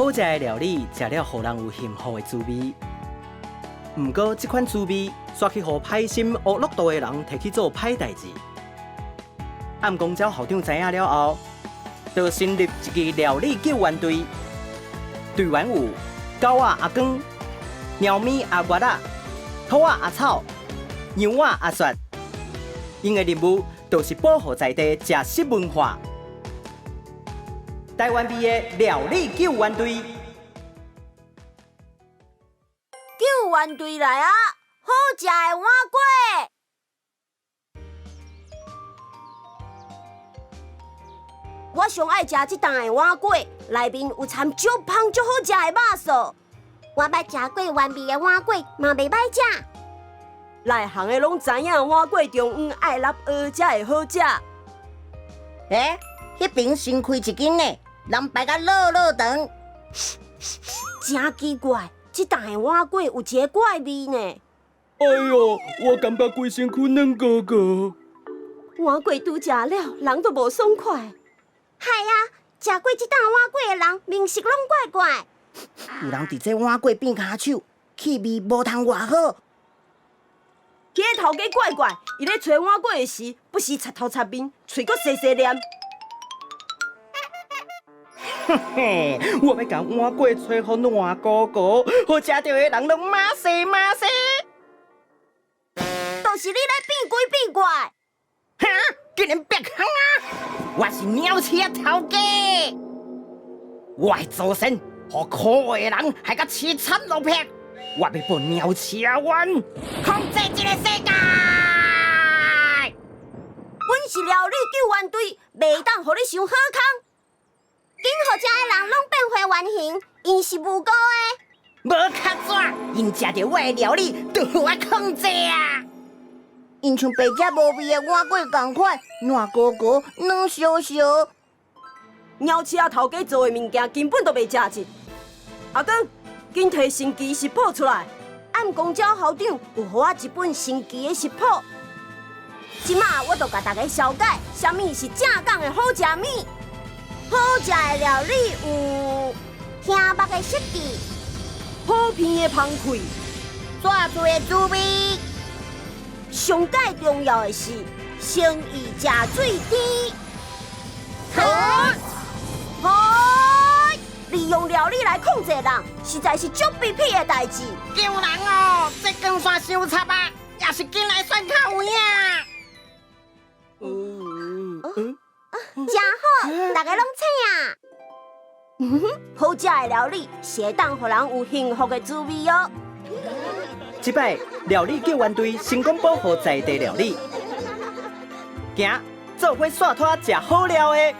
好食的料理，食了予人有幸福的滋味。毋過，這款滋味煞去予歹心烏樂道的人提去做歹代誌。暗光鳥校長知影了後，就成立一支料理救援隊。隊員有狗仔阿光、貓咪阿月仔、兔仔阿草、羊仔阿雪。𪜶的任務就是保護在地食食文化。台灣味的料理救援隊。救援隊來啊！好食的碗粿。我上愛食這檔的碗粿，內面有摻足芳足好食的肉素。我捌食過原味的碗粿，嘛袂歹食。內行的攏知影碗粿中央愛搦蚵才會好食。欸，彼爿新開一間呢，人排甲落落長。真奇怪，這檔的碗粿有一個怪味呢。哎喲，我感覺規身軀軟糊糊。碗粿拄食了，人都無爽快。係啊，食過這檔碗粿的人，面色攏怪怪。有人佇這碗粿變跤手，氣味無通偌好。彼个頭家怪怪，伊咧揣碗粿的時，不時擦頭擦面，喙閣細細念。嘿嘿，我欲共碗粿揣予爛糊糊，予食著的人攏馬西馬西。就是你咧變鬼變怪。哈！竟然煏空啊！我是鳥鼠仔頭家，我的祖先予可惡的人害甲淒慘落魄，我欲報鳥鼠仔冤，控制這個世界。阮是料理救援隊，袂當予你傷好康。緊予遮的人攏變回原形，𪜶是無辜的。無卡紙，𪜶食著我的料理，就予我控制啊！𪜶像白食無味的碗粿仝款，爛糊糊、軟燒燒。鳥鼠仔頭家做的物件根本就袂食得。阿光，緊提神奇食譜出來。暗光鳥校長有予我一本神奇的食譜。這馬我就共大家紹介，啥物是正港的好食物。好食的料理有聽目的設計、普遍的芳氣、煞厝的滋味。上蓋重要的是，誠意食水甜。好，好，利用料理來控制人，實在是足卑鄙的代誌。救人哦！這光線傷插啊，抑是緊來算較有影。真好，大家攏請啊！好食的料理是會當予人有幸福的滋味哦。這擺料理救援隊成功保護在地料理，行，做伙煞拖食好料的。